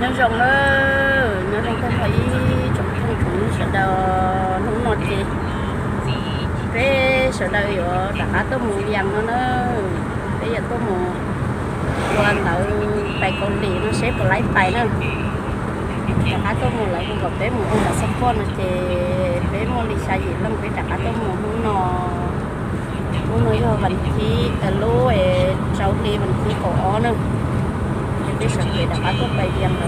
Nyob zoo na, nyob zoo tag nrho ib tsoom phooj ywg sawv daws, hnub no ces peb sawv daws yuav rov qab tuaj mus Vias no na. Peb yuav tuaj mus ua ntawv pais Kaus Lim no seb puas laib pais na. Rov qab tuaj mus lawv hu kom peb mus ua ntawv xab poj no ces peb muaj li xya yim leej peb rov qab tuaj mus hnub no. Hnub no yog vas thib, lub rau hli vas thib kaum ob na, ces peb sawv kev rov qab tuaj pais Vias ntawd.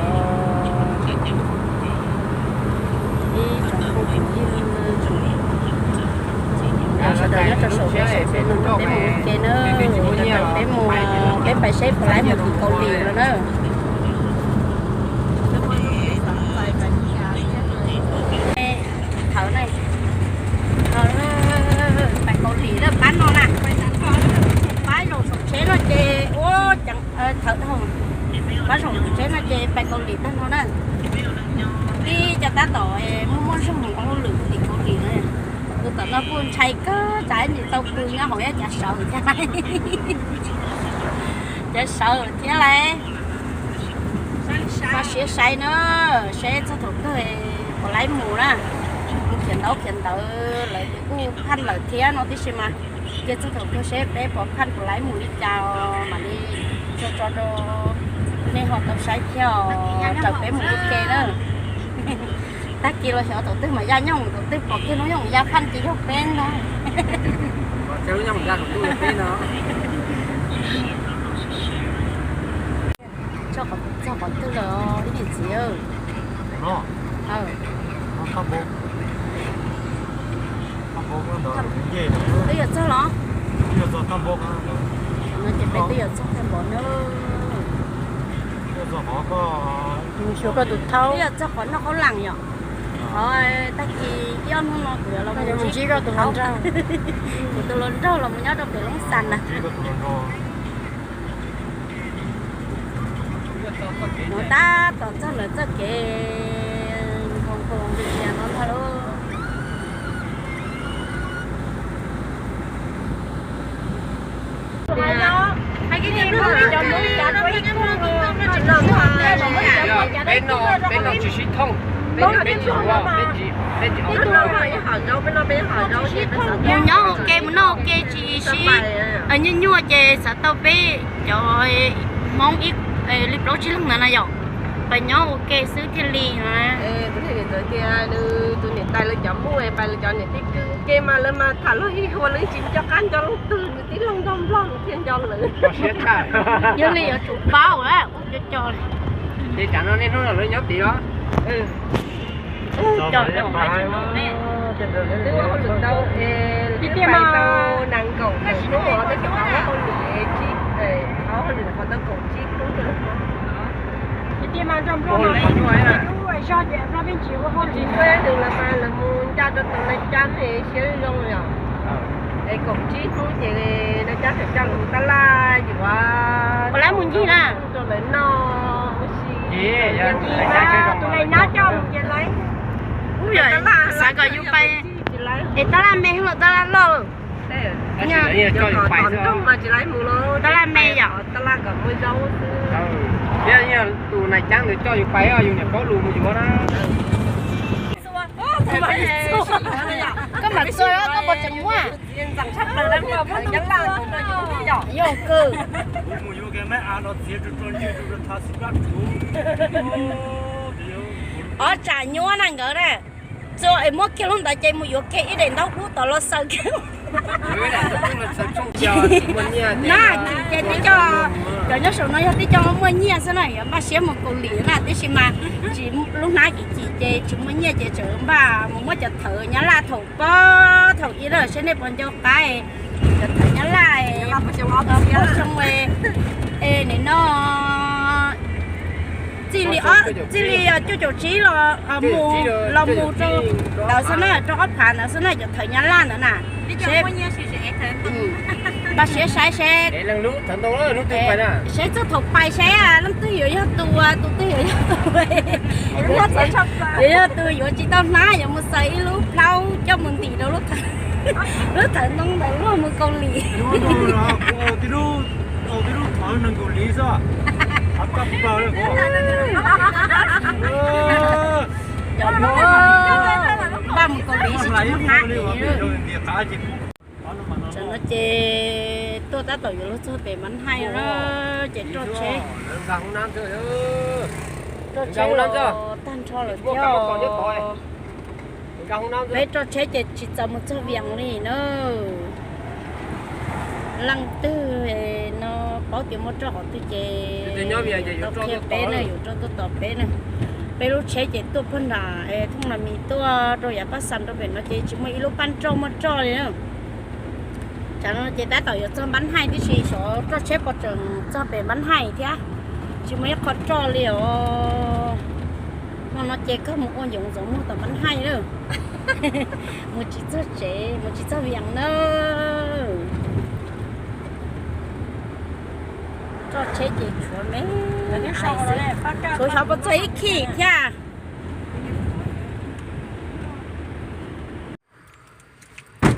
Ib tsoom phooj ywg sawv daws nyob rau saum peb saum peb no nrog peb mus ua ke na, nrog peb mus, peb pais seb puas laib mus tim Kaus Lim no na. Thawv na, pais Kaus Lim lawm pab no na, pab zaum saum tsheb no ces ua, thawv dhau, pab zaum saum tsheb no ces pais Kaus Lim tag nrho na. Tib cov tab tom muaj muaj zog mus ua hauj lwm tim Kaus Lim na. Tus tom no kuj ntshai kawg, tsam ib ntsis tau pw nyob hauv ib cav sawv thiab, cav sawv thiab lauj. Koj siab saib na, saib txog thaum kawg puas laib mus na. Mus khiav ntaub khiav ntawv lawv ces kuj phaj lawm thiab no tib si mas, cia txog thaum kawg seb peb puas phaj puas laib mus li cas mam li tso tso rau nej ho tau saib thiab os, raws peb mus ua ke na. Tag kis los xyov thaum twg mas ya nyob thaum twg, pom kiag lub nyoog ya phaj ces yog peb ntag. Txog qhov twg lawm ib niam txiv? Twb yuav txog los? No ces peb twb yuav txog tag npaum na. Xyuas koj tus thaub, twb yuav txog qhov noj qhaub lam yom. Qhov tag kis ib ob hnub no kuv yuav los mus ntsib koj tus hluas nraug. Kuv tus hluas nraug los mus nyob rau pem Loob Xas na. Mus tab tom txog lawv txoj kev nkoos nkoos li no ntag lauj. Peb no tsis sib thooj, peb tsis ua, peb tsis, peb tsis ua. Mus nyob ua ke mus noj ua ke tsis sib, nyuaj nyuaj ces xav tau peb cov Hmoob ib li plaub tsib leeg ntawd na yom, pab nyob ua ke xwb thiaj li na. Kuv thiaj li txawm tias nws tus niam tais lawv cov muaj pais lawv cov niam tij kwv ua ke mas lawv mas tham luag ib hua lawv tsis nco qab nco leej twg, nws tib leeg nrog nplog nws thiaj nco lawm. Yog li yuav tsum paub cov cov li. Ces tsam no niaj hnub no lawv nyob tid los? Twb ua hauj lwm tau, twb pais tau nees nkaum hnub, twb tsis qhov hauj lwm, qhov hauj lwm qhov tau kaum tsib hnub. Tsis muaj nws los mas lawv mus ncaj rau tus nais cab ne siab zoo yom. Es kaum tsib hnub ces nais cab tseem coj lawv mus tab laj yuav, puas laib mus ncig na rau lawv noj ua si. Tus nais nab coj mus ces lawv xav kom yus pais, es tab laj me los tab laj loj. Tab laj me yom. Tus nais cab ntawd coj yus pais, yus niam paub lus mus yuav na. Koj mam txua, koj puas tseem muaj? Yog kawg. Ob tsam nyuaj na nkawd na. Txua es muab kiag lub ntawd ces mus yuav kiag ib daim ntaub hub tom los xaws kiag. Na, ces tib co, cov nyob saum no yog tib co muaj nyiaj xwb na, yuav npaj siab mus Kaus Lim na, tiam sis mas tsis, lub hnab kim kim ces tsis muaj nyiaj ces tseem npaj mus muab cov thawv Nyab Laj thaum pib thaum ub lawm seb nej puas nco qab. Cov thawv Nyab Laj, xyoo, es nim no txij li, txij li cuaj caum tsib los mus, los mus rau ntawd xwb na, rau ob phav ntawd xwb na, cov thawv Nyab Laj ntawd na. Npaj siab saib seb, seb txog thaum pais seb leej twg yuav yog tus, tus twg yuav yog tus, yuav yog tus yuav tsis tau hnab yuav mus xaws ib lub plaub coj mus ntim rau lub thawv ntoo ntawd luag mus Kaus Lim. Cov no npaj mus Kaus Lim tsis muaj hnab. Tam no ces tuaj tab tom yuav luag txog pem Npab Haij na, ces roj tsheb, roj tsheb los tag nrho lawm thiab. Peb roj tsheb ces tsis txaus mus txog Vias li na. Leej twg no paub tias muaj roj qhov twg ces tau qhia peb na, yuav roj tuaj tos peb na. Peb lub tsheb ces tuaj puag nram Thoob Nas Mis tuaj rau yav Paj Xas rau pem no ces tsis muaj ib lub paj roj muaj roj li na. Tam no ces tab tom yuav txog Npab Haij tib si, xyov roj tsheb puas tseem txog pem Npab Haij thiab, tsis muaj ib qho roj li os. Hmo no ces kawg mus ua ncoov ntxuav muag tom Npab Haij na. Mus tsis txog tsev, mus tsis txog Vias na. Roj tsheb ces tshuav me, tshuav xyov puas txog ib khij thiab.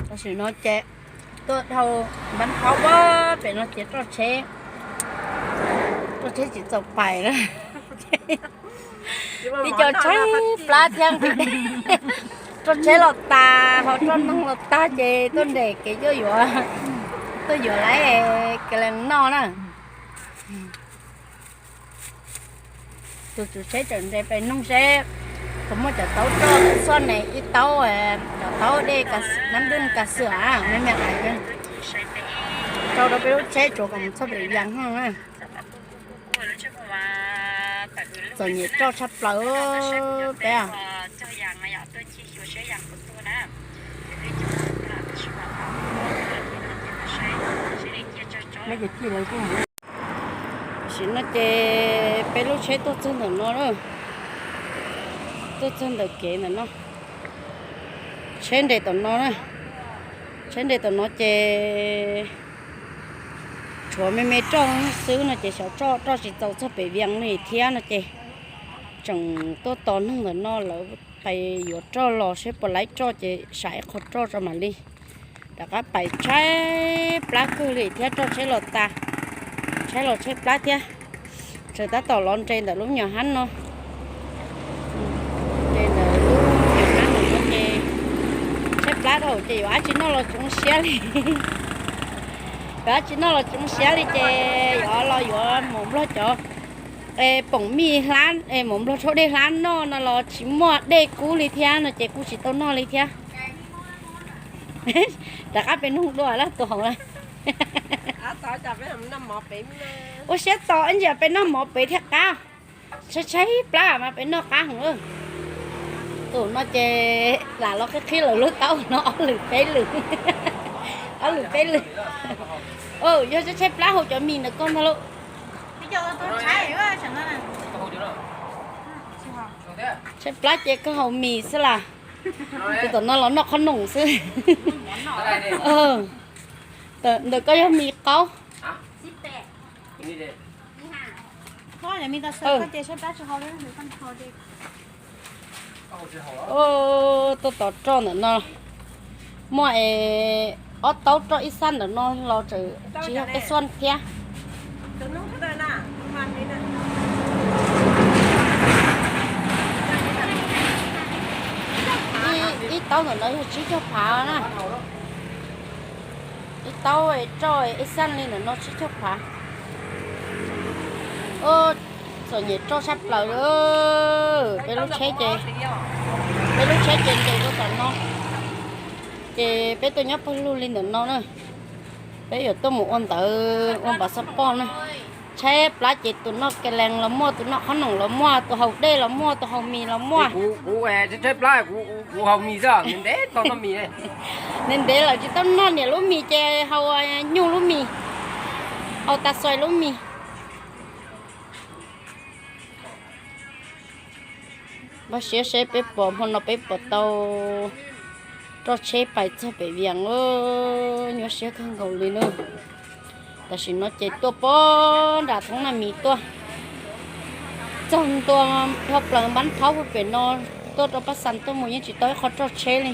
Tam sim no ces tuaj dhau Npab Haij pem no ces roj tsheb, roj tsheb tsis txaus pais na. Tib co tshaib plab thiab nqhis, roj tsheb los tas ho roj noog los tag ces tuaj nres kev tuaj yuav, tuaj yuav lawv kev lees noj na. Tus tswv tsheb tseem nres pem noog seb puas muaj cov taub roj xuaj ne, ib taub, cov taub dej nab dwj kas xwm me me hais rau rau peb lub tsheb tsuav kom mus txog pem Vias no na. Txom nyem roj tshaj plaws peb. Tam sim no ces peb lub tsheb tuaj txog ntawm no na, tuaj txog ntawm kev ntawm no, tsheb nres tom no na, tsheb nres tom no ces tshuav me me roj xwb no ces xyov roj tsis txaus txog pem Vias li thiab no ces tseem tuaj tos neeg ntawm no lawv pais yuav roj los seb puas laib roj ces sam ib qho roj tso mam li rov qab pais. Tshaib plab kawg li thiab, roj tsheb los tas, tshaib los tshaib plab thiab. Tseem tab tom los nres ntawm lub nyuam hab no, nres ntawm lub nyuam hab no ces tshaib plab dhau ces yuav dab tsi noj los tsis zoo siab li. Yuav dab tsi noj los tsis zoo siab li ces yuav los yuav mus nplog cov poom mij hlab, mus nplog tshuab dej hlab noj no los tsis muaj dej kub li thiab no ces kuj tsis tau noj li thiab. Rov qab pem noog dua lawm tus hauv na. Ua siab tos ib ntsis pem noj mov pem thiaj qab. Tshaib tshaib plab mas pem noj qab heev. Tus no ces lam los qhib qhib lawm lub taub no ob lwm peb lwm, ob lwm peb lwm. Yog tshaib tshaib plab haus cov mis ntawm koj ntag lauj. Tshaib plab ces koj haus mis xwb las. Tus tom no los noj qhob noom xwb. Ntawm koj yog mis qaub. Tuaj tos roj ntawm no muaj es ob taub roj ib xab ntawm no los tseem tsis yog peb xuaj thiab. Ib taub ntawm no yog tsib caug phav na. Ib taub roj ib xab li ntawm no tsib caug phav. Txom nyem roj tshaj plaws li. Peb lub tsheb ces, peb lub tsheb ces nres rau tom no, ces peb tuaj nyob pawg lug li ntawm no na. Peb yuav tuaj mus ua ntawv ua npav xab poj na. Tshaib plab ces tus noj ke lees los muaj, tus noj qhob noom los muaj, tus haus dej los muaj, tus haus mis los muaj. Kuv tshaib plab kuv haus mis xwb, ntev ntev tau noj mis. Ntev ntev lawm tsis tau noj niam lub mis ces haus nyuj lub mis, haus tas xois lub mis. Npaj siab seb peb puas, hmo no peb puas tau roj tsheb pais txog pem Vias, nyuaj siab kawg nkaus li na. Tam sim no ces tuaj pog nram Thoob Naj Mis tuaj, txog ntua dhau plaws Npab Thaub pem no, tuaj rau Paj Xas tuaj mus yeej tsis tau ib qho roj tsheb li.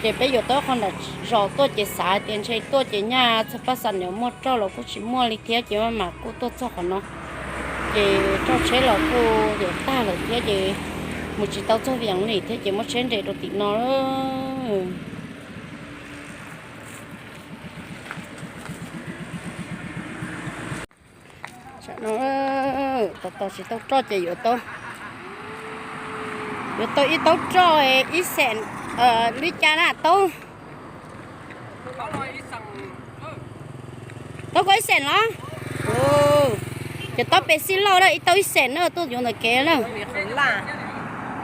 Ces peb yuav tau ib qho nram zos tuaj ces xav hais tias ntshe tuaj ces nyaj txog Paj Xas yuav muaj roj los kuj tsis muaj li thiab ces maj mam kuj tuaj txog qhov no. Ces roj tsheb los kuj yuav tag lawm thiab ces mus tsis tau txog Vias li thiab ces muab tsheb nres rau tim no. Tam no tos tos tsis tau roj ces yuav tau, yuav tau ib taub roj ib xees li cas na taub? Taub koj ib xees los? Ces taub pes xij loj na ib taub ib xees na tuaj yuav ntawm kev na.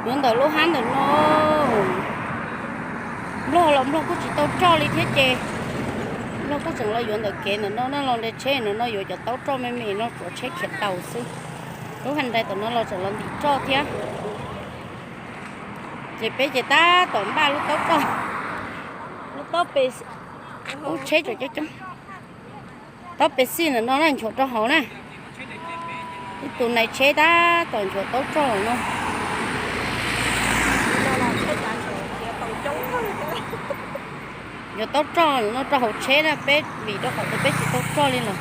Yuav ntawm lub hab ntawm no. Nplog los nplog kuj tsis tau roj li thiab ces nplog kuj tseem los yuav ntawm kev ntawm no na los nres tsheb ntawm no yuav cov taub roj me me no tsuav tsheb khiav tau xwb. Lub hab nrais tom no los tseem los ntim roj thiab. Ces peb ces tab tom npaj lub taub roj, lub taub pes, lub tsheb tseem coob coob. Taub pes xij ntawm no na nchuav rau hauv na. Ib tug nais tsheb tab tom nchuav taub roj no. Nchuav taub roj no rau hauv tsheb na peb vim rau qhov tias peb tsis tau roj li lawm.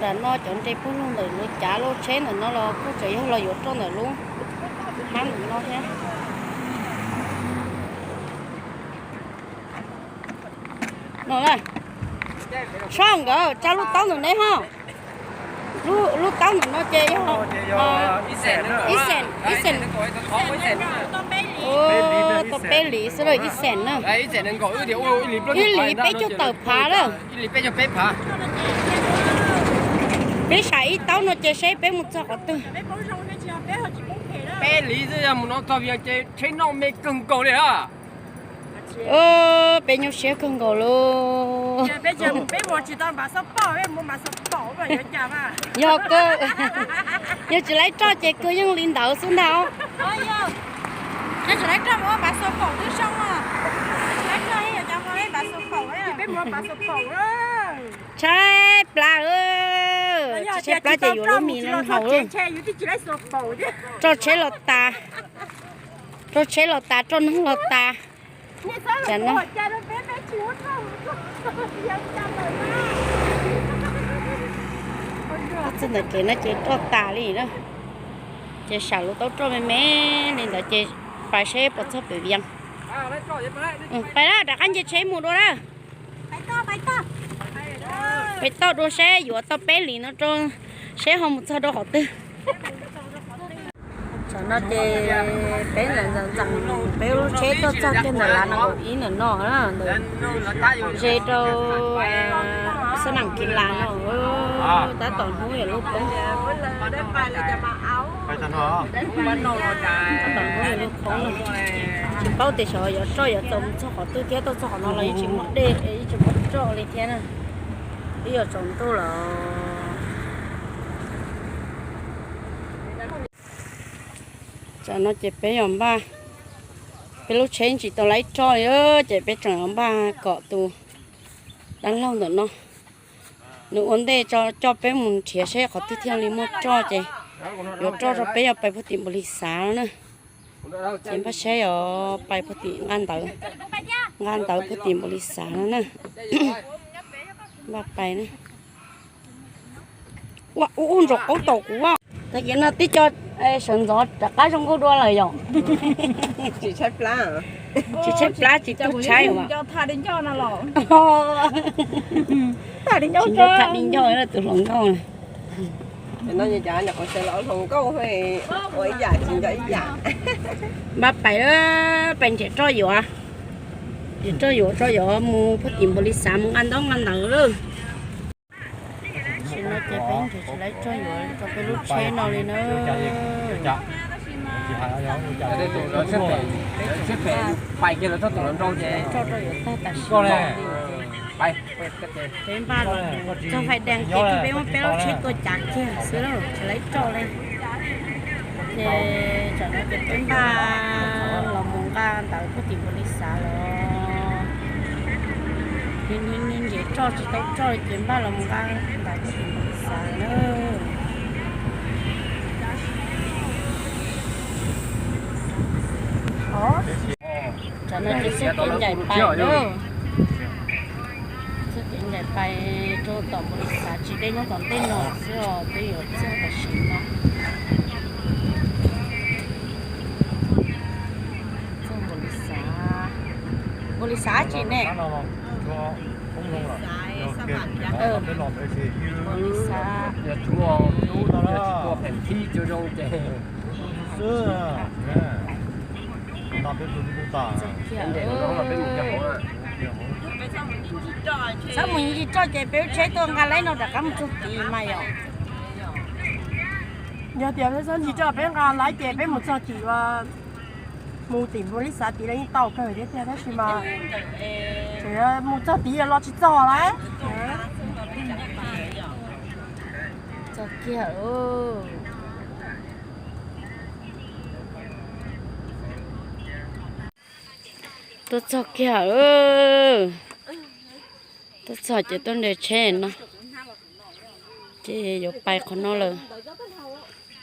Nram no cov nres puag lug ntawm lub cav lub tsheb ntawm no los kuj tseem yog los yuav roj ntawm lub hab ntawm no thiab. No na, soj nkawd tsa lub taub ntawm neb ho. Lub taub ntawm no ces yog ib xees, ib xees, tau peb li xwb los ib xees na. Ib li peb caug tawm phav lawm. Peb sam ib taub no ces seb peb mus txog qhov twg. Peb li xwb yog mus no txog Vias ces tsheb noj me kawg nkaus li a. Peb nyuaj siab kawg nkaus lauj. Yog kawg, yog tsis laib roj ces kawg yeej li ntawd xwb ntag. Tshaib plab, tshaib plab ces yuav lub mis no haus. Roj tsheb los tas, roj tsheb los tas, roj noog los tas. Tam no txog ntawm kev no ces roj tas li na. Ces sam lub taub roj me me li ntawd ces pais seb puas txog pem Vias. Pais na, rov qab nce tsheb mus dua na. Pais toj dua seb yuav tau peb li no rau seb ho mus txog rau qhov twg. Tam no ces peb ntxeev ntxeev peb lub tsheb tuaj txog kiag ntawm lav no ib ntawm no, ntawm ze rau xab nam kiv las no, tab tom hnub yuav luaj poob. Tab tom hnub yuav luaj poob na. Tsis paub tias xyov yuav roj yuav txaus mus txog qhov twg thiab, tuaj txog qhov no los yeej tsis muaj dej, yeej tsis muaj roj li thiab na. Twb yuav tsaus ntuj lawm. Tam no ces peb yuav npaj, peb lub tsheb tsis tau laib roj li, ces peb tseem yuav npaj kom tus dab laug ntawm no nws ua ntej coj peb mus nrhiav seb qhov twg thiaj li muaj roj ces yuav roj rau peb yuav pais puag tim npaum li xav no na. Ces npaj saib os, pais puag tim nqa ntawv, nqa ntawv puag tim npaum li xav no na. Npaj pais na. Ua ub ntsaum qaub taus kuv. Tag kis no tib co sawv ntxov rov qab zoo nkauj dua lawm yom. Tsis tshaib plab, tsis tu tshaib. Tsis nco tham di ncauj, tus hluas nkauj na. Npaj pais, pais nrhiav roj yuav, nrhiav roj yuav roj yuav mus puag tim npaum li xav mus nqa ntaub nqa ntawv lawm. Tam sim no ces peb nrhiav tsis laib roj yuav rau peb lub tsheb no li na. Roj rau yuav tag tam sim no. Peb npaj los txog fais dees ces peb muab peb lub tsheb tua cav kiag xwb lawm, tsis laib roj li. Ces tam no ces peb npaj los mus nqa ntawv puag tim npaum li xav los, nrhiav roj tsis tau roj li ces npaj los mus nqa ntawv puag tim npaum li xav na. Tam no ces txoj kev ncaim pais na, txoj kev ncaim pais rau tom npaum li xav tsis Peb nyob tom ntej no xwb os, peb yuav txog tam sim no. Txog npaum li xav, npaum li xav tsis ne? Npaum li xav. Txhob mus ncig roj ces peb lub tsheb tuaj nqa laib no rov qab mus txog tid mas yom. Yog tias peb txhob ncig roj peb nqa laib ces peb mus txog tim, mus tim npaum li xav tid los yeej tau kawg thiab tiag tab sis mas mus txog tid los tsis txog lawm. Txog kiag. Tuaj txog kiag. Tuaj txog ces tuaj nres tsheb no. Ces yuav pais qhov no lawm.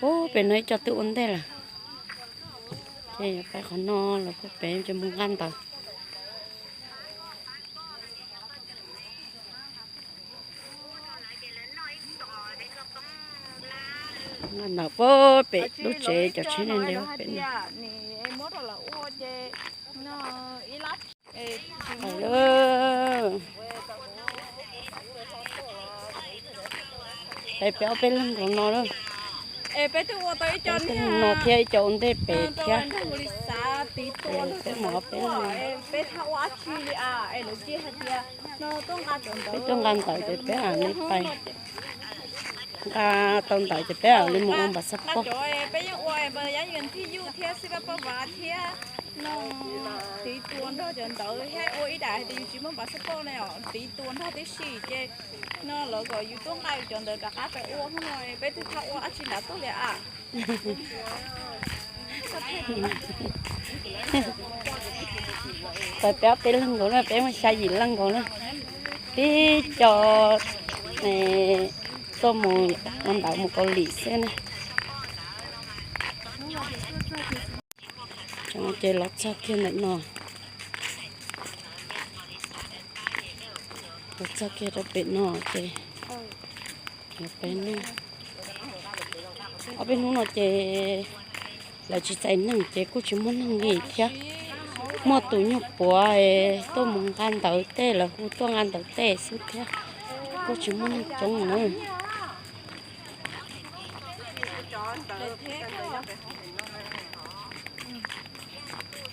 Puag pem no ib co twb ua ntej lawm. Ces yuav pais qhov no lawm, puag pem ces mus nqa ntawv. Nqa ntawv puag pem lub tsev cov tsheb nres nres pem no. Peb ob peb leeg nkaus no lawm. Peb twb ua tau ib co no thiab ib co ua ntej pem thiab. Peb mus ob peb leeg. Peb tuaj nqa ntawv ces peb lam li pais. Nqa tau ntawv ces peb lam li mus ua npav xab poj. Tiv tua nrog cov ntawv thiab ua ib daim hais tias yus tsis muaj npav xab poj ne, tiv tua nrog tib si ces no lawv kom yus tuaj nqa yus cov ntawv rov qab pem ua hnub no, peb twb tsis ua dab tsi nrad tuaj li a. Peb ob peb leeg nkaus na, peb muaj xya yim leej nkaus na. Tib co tuaj mus ua ntawv mus Kaus Lim xwb na. Ces los txog kiag ntawm no, los txog kiag rau pem no ces ob peb hnub, ob peb hnub no ces lawv tsis txais neeg ces kuj tsis muaj neeg li thiab. Muaj tus nyuag puav tuaj mus nqa ntawv tej, lawv hu tuaj nqa ntawv tej xwb thiab, kuj tsis muaj neeg coob na.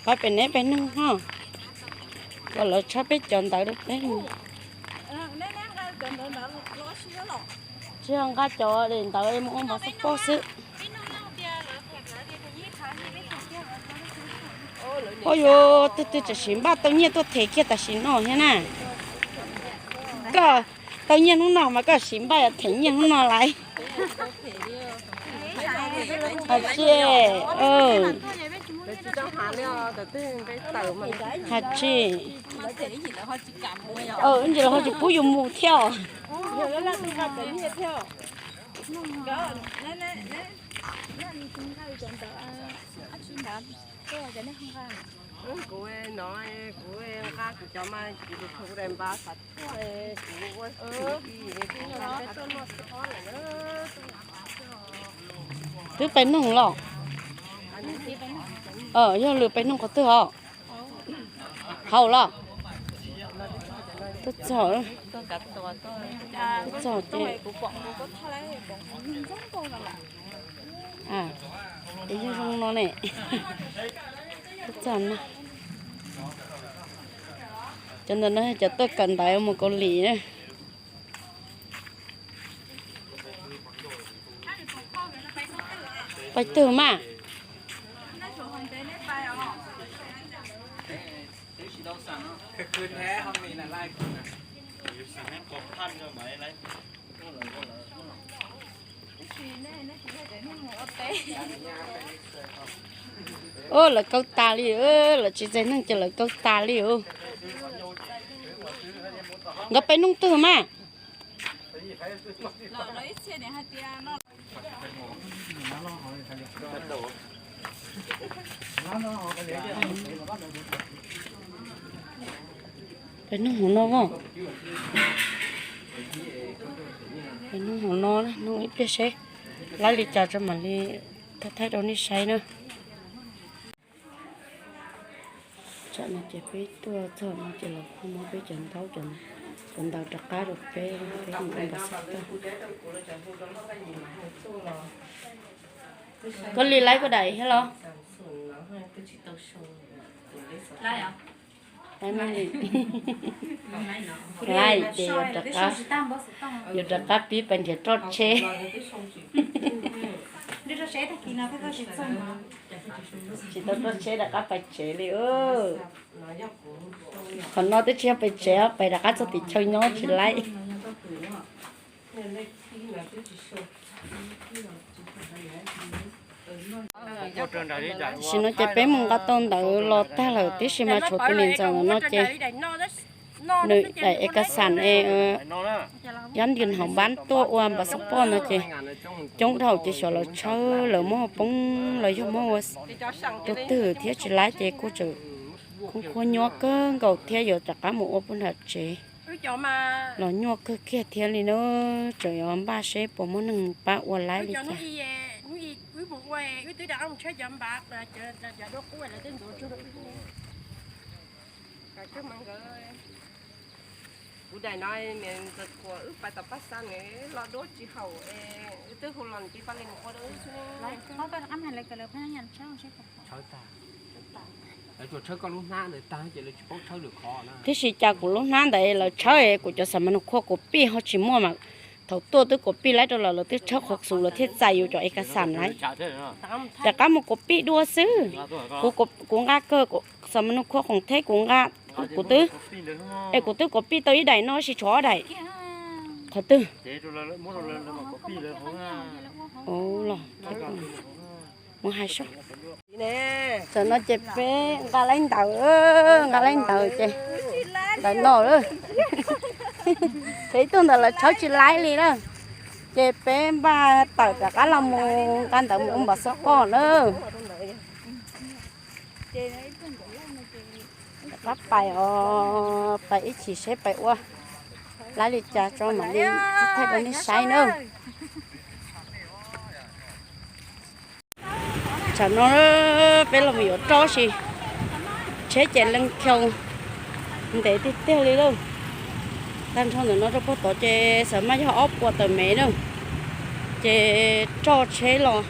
Pab pem neb peb neeg ho, kom lawv tshab peb cov ntawv rau peb. Tsis yog nqa cov ntawv mus ua npav xab poj xwb. Ua yuav twg twg tseem siv npaj tau nyiaj tuaj them kiag tam sim no thiab na. Koj tau nyiaj hnub no mas koj siv npaj them nyiaj hnub no lawm. Hais tsis, hais tsis, ib ntsis lawv ho tsis pub yus mus thiab. Twb peb nug los? Yog lwm peb nug qhov twg os? Hauv los? Tuaj txog, tuaj txog ces, es yog zoo no ne. Tuaj txog no. Cov ntawm no cov tuaj kawm ntawv mus Kaus Lim na. Pais twg mas? Ub, lawv kaug tas li, lawv tsis txais neeg ces lawv kaug tas li os. Nkawd peb nug twg mas? Peb nug hauv no os. Hnub hauv no, hnub ib pliag seb laib li cas tso mam li thaij rau nej saib na. Tsam no ces peb tuaj txog no ces los kuj muab peb cov ntaub cov ntawv rov qab rau peb, peb mus ua npas xov tooj. Koj li laib koj daim thiab los? Laib ces yuav rov qab pib pais nrhiav roj tsheb. Tsis tau roj tsheb rov qab pais tsev li. Qhov no twb tsis yog pais tsev, pais rov qab txog tim chaw nyob tsis laib. Tam sim no ces peb mus nqa tau ntawv los tag lawm tib si mas tshuav tus niam ntxawm no ces nws daim es kas xas es yab ntiag hauv npab tuaj ua npas xov poj no ces coob dhau ces xyov lawv tshawb lawv muab poob los yog muab ua rau twg thiab tsis laib ces kuj tseem khoob khuab nyuab kawg nkaus thiab yuav rov qab mus ua puag nram tsev los nyuaj kawg kiag thiab li na. Tseem yuav npaj seb puas muaj neeg mus pab ua laib li cas. Tiam sis cas kuv lub hnab ntawd lawv tshawb kuv cov xam mas nug khuab kuv pij ho tsis muaj mas thaum tuaj twb kuv pij laib rau lawv, lawv twb tshawb qhov xus lawv thiaj txais yus cov es kas xas lawm. Rov qab mus kuv pij dua xwb. Kuv nqa kawg xam mas nug khuab khoom theb kuv nqa, kuv twb, es kuv twb kuv pij tau ib daim no sis tshuav ob daim. Qhov twg? Mus hais seb. Tam no ces peb nqa laib ntawv, nqa laib ntawv ces ntawm no lawm. Ces ib tug ntawd lawv tshawb tsis laib li na. Ces peb npaj tawm rov qab los mus nqa ntawv mus ua npam xov qoj na. Rov qab pais os, pais ib chim seb pais ua laib li cas tso mam li thaij rau nej saib na. Tsam no peb los mus yuav roj si, tsheb ces leej khau ntev tiag tiag li lauj. Tag nrho ntawm no rau puag tod ces xav mas yog ob puas tawm mev na. Ces roj tsheb los,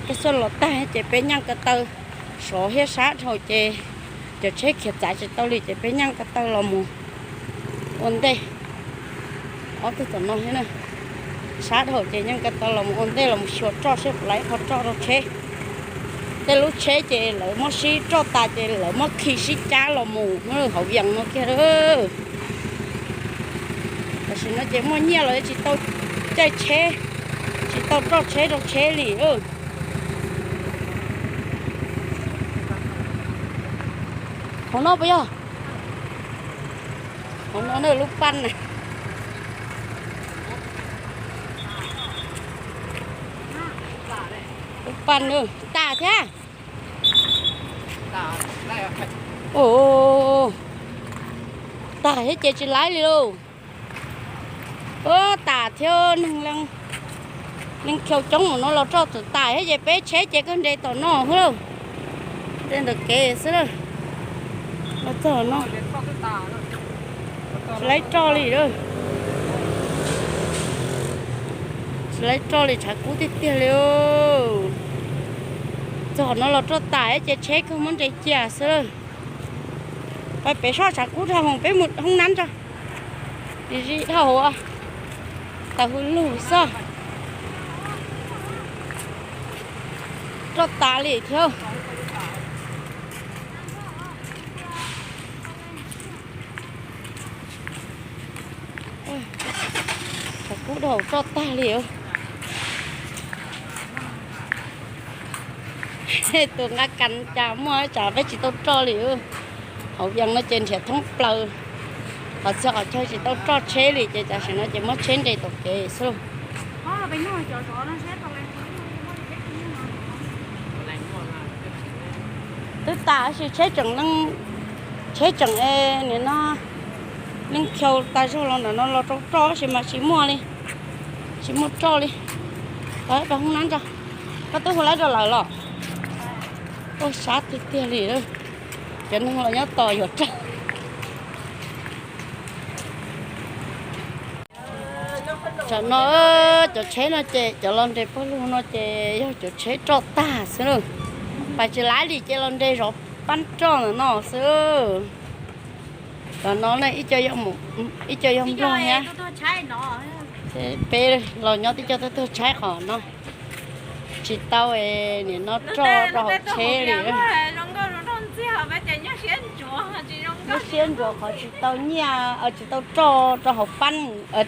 tej xuaj los tag ces peb nyeej ko taw, sov thiab sab dhau ces cov tsheb khiav txav tsis tau li ces peb nyeej ko taw los mus ua ntej. Ob tug tom no thiab na, sab dhau ces nyeej ko taw los mus ua ntej los mus xyuas roj seb puas laib qhov roj rau tsheb. Tej lub tsheb ces lawv muab sib roj tas ces lawv muab khi sib cab los mus hauv Vias no kiag. Tam sim no ces muaj nyiaj los tsis tau caij tsheb, tsis tau roj tsheb rau tsheb li. Hauv no puas yog? Hauv no na lub paj na. Lub paj na tas thiab. Ua tas thiab ces tsis laib li lauj. Ua tas thiab neeg, leej khau coob mus no los roj txawm tas thiab ces peb tsheb ces kawg nres tom no xwb lauj. Nres ntawm kev xwb lauj. Los txog no tsis laib roj li lauj. Tsis laib roj li, tshav kub tiag tiag li. Txog no los roj tas ces tsheb kawg muab nres cia xwb lauj. Pais pem soj tshav kub dhau hauv, peb mus hoob nab tso. Zib dhau hauv, tawm hws lug xwb. Roj tas li thiab. Tshav kub dhau hauv roj tag li. Tus nqa kas cas muaj, tsam peb tsis tau roj li. Hauv Vias no ces nrhiav thoob plaws qhov txhia qhov chaw tsis tau roj tsheb li ces tam sim no ces muab tsheb nres tom kev xwb. Twb tas sis tsheb tseem, tsheb tseem nim no leej khau tas zog los ntawm no los rau roj sis mas tsis muaj li. Tsis muaj roj li. Tau ib pab hoob nab ntso. Koj twb hu lawv rau lawv los? Ua sab tiag tiag li. Cov neeg los nyob tos yuav roj. Tam no cov tsheb no ces cov los nres pog lug no ces yog cov tsheb roj tag xwb lawm. Pais tsis laib li ces los nres zov pab roj ntawm no xwb. Tam no ib co yog Nplog thiab. Peb los nyob twb coj tuaj tuag tshaib qhov no. Tsis tau, nim no roj rau hauv tsheb li. Lub siab ntsuas qhov tsis tau nyiaj, tsis tau roj rau hauv pab,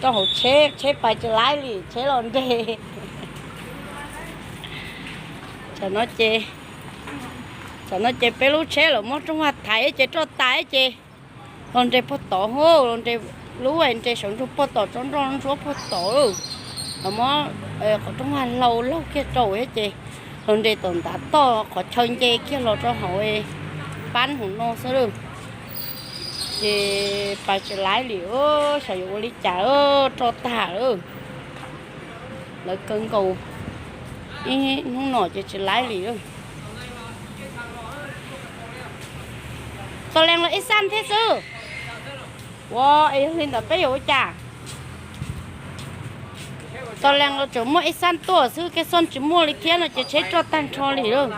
rau hauv tsheb, tsheb pais tsis laib li, tsheb los nres. Tam no ces, tam no ces peb lub tsheb lawv muab rooj vag thaiv ces roj tas ces los nres pog tod hub, los nres lub nres saum ntug pog tod, tsob nroj ntsuab pog tod. Lawv muab qhov rooj vag hlau laug kiag rau thiab ces los nres tom ntav toj qhov chaw nce kiag los rau hauv pab hauv no xwb lawm. Ces pais tsis laib li, xyov yuav ua li cas, roj tag lawm. Lawv kaw nkaus ib hnub no ces tsis laib li lawm. Tos lees los ib xaj thiab xwb. Ua es yog li ntawd peb yuav ua cas? Tos lees los tseem muaj ib xaj tuaj xwb, kev xoj tsis muaj li thiab no ces tsheb roj tag nrho li lawm.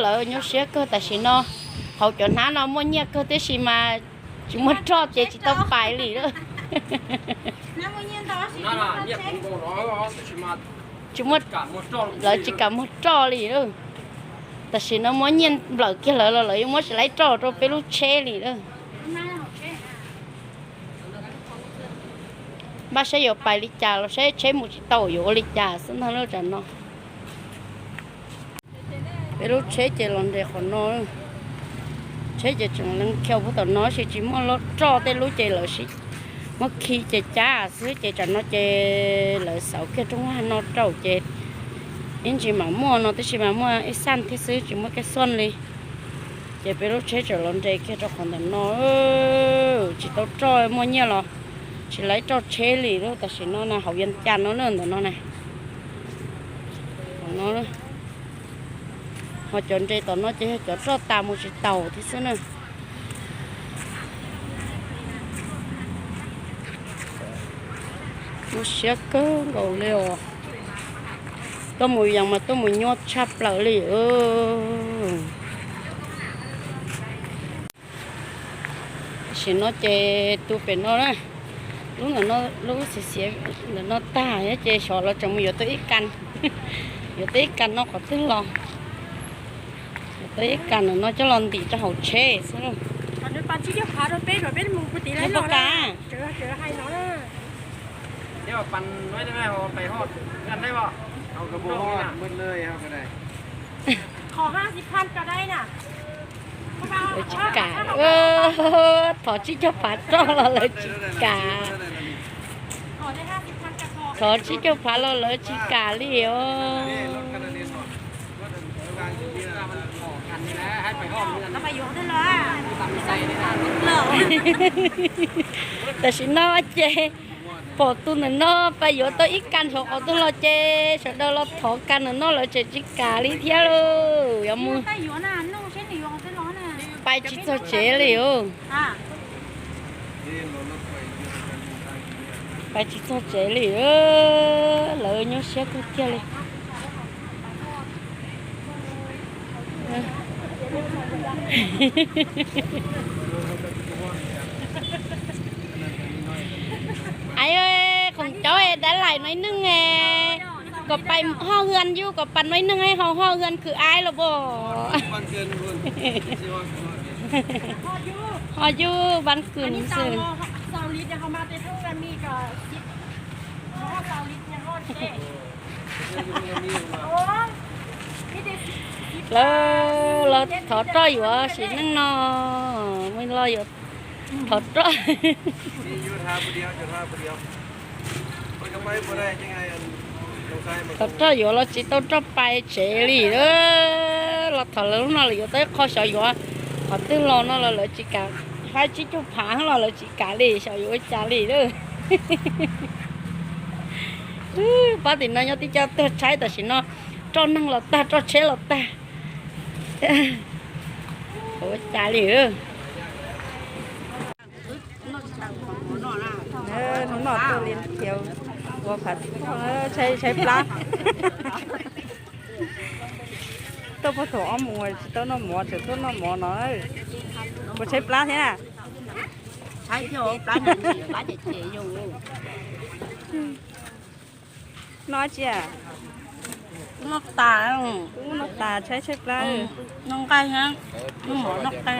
Lawv nyuaj siab kawg tam sim no, hauv cov hnab no muaj nyiaj kawg tiam sis mas tsis muaj roj ces tsis tau pais li lawm. Tsis muaj, lawv tsis kam muag roj li lawm. Tam sim no muab nyiaj nplawm kiag lawv los lawv yuav muab tsis laib roj rau peb lub tsheb li lawm. Npaj saib yuav pais li cas los saib tsheb mus tsis tau yuav ua li cas xwb ntag lawm tam no. Peb lub tsheb ces los nres qhov no. Tsheb ces tseem lees khiaus puag tom no tab sis tsis muaj roj, tej lub ces lawv muab khi ces cab xwb ces tam no ces lawv xauv kiag rooj vag no rau ces ib ntsis mam muaj no tab sis mas muaj ib xaj thiab xwb tsis muaj kev xoj li. Ces peb lub tsheb tseem los nres kiag rau qhov ntawm no, tsis tau roj, muaj nyiaj los tsis laib roj tsheb li lawm tam sim no na, hauv Vias Cas no na ntawm no na. Ho cov nres tom no ces yog cov roj tas mus tsis taus thiab xwb na. Nyuaj siab kawg nkaus li os. Tuaj mus yees mas tuaj mus nyuaj tshaj plaws li. Tam sim no ces tu pem no, lub ntawm no, lub xiav xiav ntawm no tag ces xyov los tseem mus yuav tau ib kas, yuav tau ib kas no qhov twg los, yuav tau ib kas ntawm no coj los ntim rau hauv tsheb xwb. Pab kas, tsis kam, thov tsib caug phav roj los lawv tsis kam, thov tsib caug phav los lawv tsis kam li os. Tam sim no ces pom tus ntawm no pais yuav tau ib kas nrho qhov twg los ces sawv daws los thov kas ntawm no lawv tseem tsis kam li thiab lauj. Yuav mus pais tsis txog tsev li os. Pais tsis txog tsev li, lawv nyuaj siab kawg kiag li. Aib, khoom cawb dab laim no ib neeg, kom pais hoj hwm yus, kom pais no ib neeg haj hoj hwm khwv aib los pom. Hoj yus pab khwv xwb. Lawv los thov roj yuav sim neej no, mus los yuav thov roj. Thov roj yuav los tsis tau roj pais tsev li. Los thov lawv lub no lawv yuav tau ib qho xyov yuav Twb los no los lawv tsis kam, faib tsib caug phav los lawv tsis kam li, xyov yuav ua cas li lawm. Pab tim no nyob tib co tuag tshaib, tam sim no roj neeg los tag, roj tsheb los tag. Ua cas li. Hnub no tuaj li khiav ua phav, tshaib plab. Tuaj puag thaum ob moos tsis tau noj mov, tseem tuaj noj mov no. Puas tshaib plab thiab na? Noj tsi? Noj tas, noj tas tshaib tshaib plab. Noj nqaij thiab noj mov noj qe.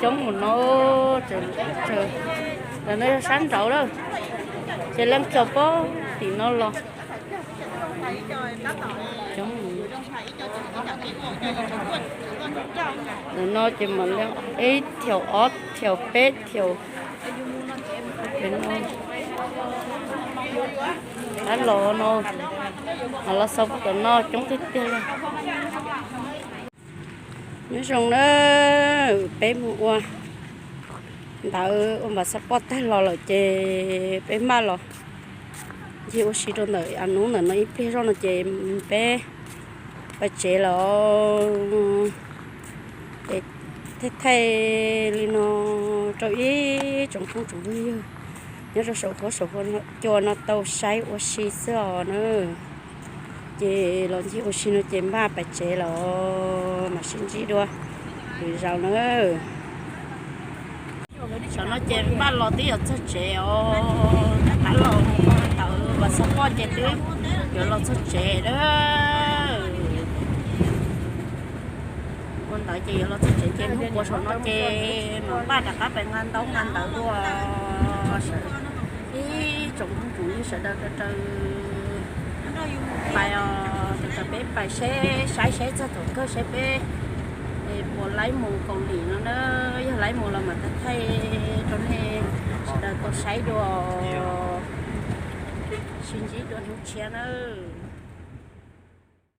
Coob mus no, lawv no yog sab nraud lawm, ces leej txaus pob tim no los. Lawv no ces mas leej ib thiaus ob thiaus peb thiaus. Ab los no, los xaus tom no coob tiag tiag li. Nyob zoo na, peb mus ua ntawv ua npav xab poj tag los lawm ces peb maj los ncig ua si rau ntawm a nub ntawm no ib pliag zoj no ces peb pais tsev lawm. Ces thaij thaij li no rau ib tsoom phooj tsoom ywg nyob rau saum huab saum cua no tau saib ua si xwb os na. Ces los ncig ua si no ces npaj pais tsev lawm, mam sib ntsib dua lwm zaus na. Tam no ces npaj los twb yuav txog tsev os, rov qab los ua ntawv npav xab poj ces twb yuav los txog tsev na. Ua ntawv ces yuav los txog tsev ces hnub puav saum no ces mam npaj rov qab pais nqa ntaub nqa ntawv dua. Ib tsoom phooj tsoom ywg sawv daws raws raws pais os, raws raws peb pais seb saib seb txog thaum kawg seb peb puas laib mus Kaus Lim no na. Yog laib mus los mam thaij thaij rau nej sawv daws tau saib dua. Sib ntsib dua hnub tshiab nawb.